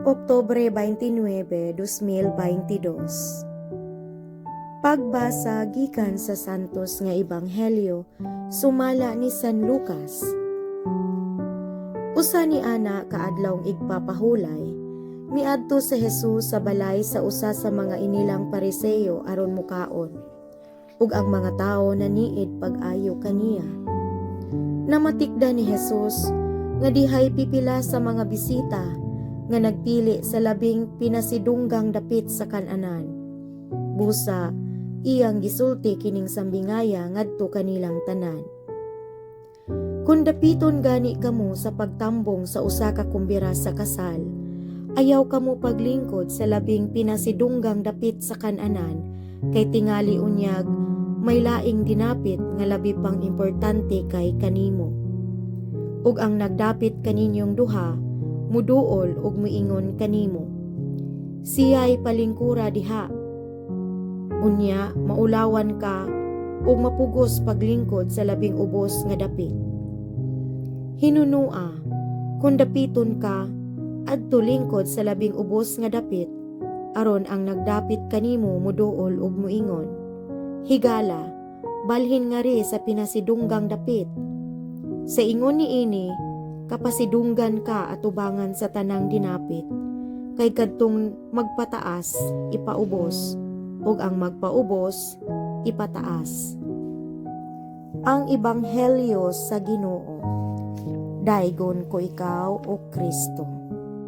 Oktubre 29, 2022. Pagbasa gikan sa Santos nga Ebanghelyo sumala ni San Lucas. Usa ni ana ka adlawng igpapahulay, miadto si Jesus sa balay sa usa sa mga inilang Pariseo aron mukaon. Ug ang mga tawo naniid pag-ayo kaniya. Namatikda ni Jesus nga dihay pipila sa mga bisita nga nagpili sa labing pinasidunggang dapit sa kan-anan. Busa, iyang gisulti kining sambingaya ngadto kanilang tanan. Kung dapiton gani kamo sa pagtambong sa usa ka kumbira sa kasal, ayaw kamo paglingkod sa labing pinasidunggang dapit sa kan-anan kay tingali unyag may laing dinapit nga labi pang importante kay kanimo. Ug ang nagdapit kaninyong duha, muduol ug muingon kanimo, "Siya'y palingkura diha." Unya maulawan ka ug mapugos paglingkod sa labing ubos nga dapit. Hinunua, kung dapiton ka, adto lingkod sa labing ubos nga dapit, aron ang nagdapit kanimo muduol ug muingon, "Higala, balhin ngari sa pinasidunggang dapit." Sa ingon niini, kapasidunggan ka atubangan sa tanang dinapit, kay kadtong magpataas ipaubos, ug ang magpaubos ipataas. Ang Ebanghelyo sa Ginoo. Daygon ko ikaw, O Kristo.